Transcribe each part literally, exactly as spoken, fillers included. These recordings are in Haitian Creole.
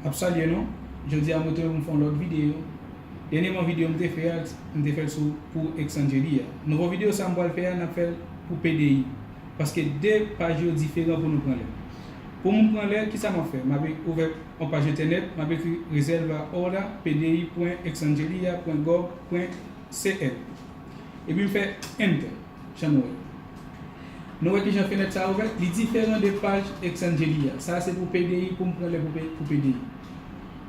Ap salye nou. Jodi a mwen retounen pou m fè yon lòt videyo. Dènyèman videyo m te fè a, m te fè l sou pou Exangeli a. Nouvo videyo sa m pral fè a, n ap fè l pou P D I. Paske de paj yo diferan pou nou pran lè. Pou moun pran lè, kisa m ap fè? M ap ouvè yon paj entènèt, m ap ekri reserva ora P D I pwen exangelia pwen gov pwen C L. Epi m fè Enter, jan nou wè. Nou wè kijan fenèt sa a ouvè? Li diferan de paj Exangeli a. Sa a se pou P D I, pou m pran lè pou P-, pou P D I.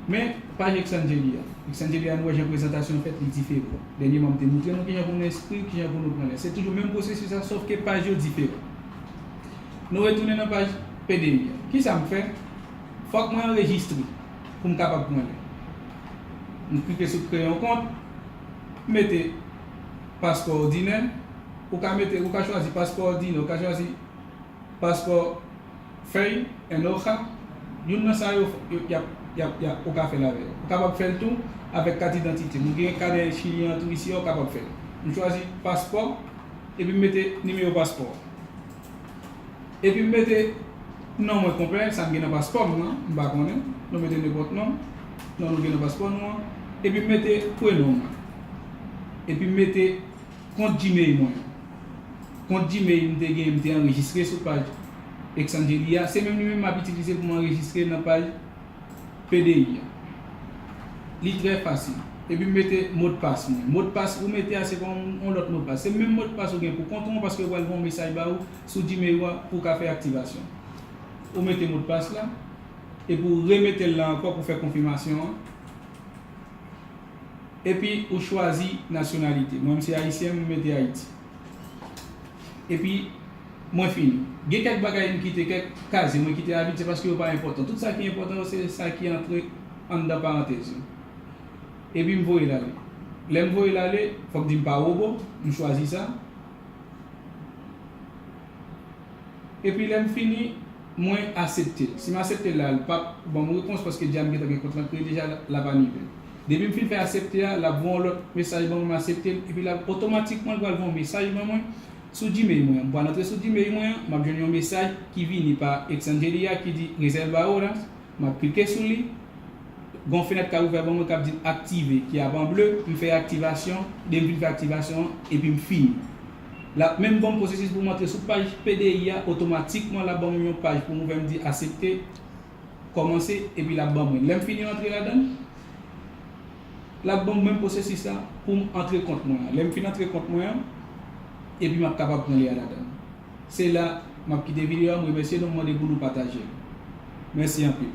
Men, paj Exangeli a. Exangeli a, nou wè jan prezantasyon an fèt, li diferan. Dènyèman, m te montre nou kijan pou nou enskri, kijan pou nou pran lè. Se toujou menm pwosesis la, sòf ke paj yo diferan. Nou retounen nan paj P D I a. Kisa m fè? Fòk mwen anrejistre pou m kapab pran lè. M klike sou kreye yon kont, m mete paspò òdinè, ou ka mete, ou ka chwazi paspò òdinè, ou ka chwazi paspò fèy, en hoja, youn nan sa yo, yo, y ap, y ap, y ap, ou ka fè l avè yo. Ou kapab fè l tou avèk kat idantite. Nou gen kadè chilyen an tou isi a, ou kapab fè l. M chwazi paspò, epi m mete nimewo paspò. Epi m mete non mwen konplè, sa m gen nan paspò m nan, m pa konnen. Nou mete nenpòt non, non nou gen nan paspò nou an. Epi m mete prenon mwen. Epi m mete kont Gmail mwen an. Kont Gmail m te gen, m te anrejistre sou paj Exangeli a. Se menm li menm m ap itilize pou m anrejistre nan paj P D I a. Li trè fasil. Epi m mete modpas mwen. Modpas ou mete a se pa yon, yon lòt modpas. Se menm modpas ou gen pou kont ou an paske yo pral voye yon mesaj ba ou sou Gmail ou a pou w ka fè aktivasyon. Ou mete modpas la, epi ou remete l la ankò pou fè konfimasyon an. Epi ou chwazi nasyonalite. Mwen, m se ayisyen, m mete Ayiti. Epi, mwen fini. Gen kèk bagay m kite, kèk kaze mwen kite a vid, se paske yo pa enpòtan. Tout sa ki enpòtan yo, se sa ki antre anndan parantèz yo. Epi m voye l ale. Lè m voye l ale, fòk di m pa wobo, m chwazi sa. Epi lè m fini, mwen aksepte l. Si m aksepte l la, l p ap ban m repons paske deja m gentan gen kont lan kreye deja, l ap anile l. Depi m fin fè aksepte a, l ap voye yon lòt mesaj ban mwen, m aksepte l, epi l ap otomatikman, l pral voye yon mesaj ban mwen sou Gmail mwen an. M pral antre sou Gmail mwen an, m ap jwenn yon mesaj ki vini pa Exangeli a ki di reserva ora. M ap klike sou li. Gon fenèt k ap ouvè ban mwen k ap di aktive, ki ap an ble. M fè aktivasyon. Depi m fin fè aktivasyon an, epi m fini. L ap menm ban m pwosesis pou m antre sou paj P D I a, otomatikman l ap ban mwen yon paj pou m ouvè, m di aksepte, kòmanse, epi l ap ban mwen. Lè m fini antre ladan l, l ap ban m menm pwosesis la pou m antre kont mwen an. Lè m fin antre kont mwen an, epi m ap kapab pran lè a ladan l. Se la m ap kite videyo a, m remèsye nou, m mande pou nou pataje l. Mèsi anpil.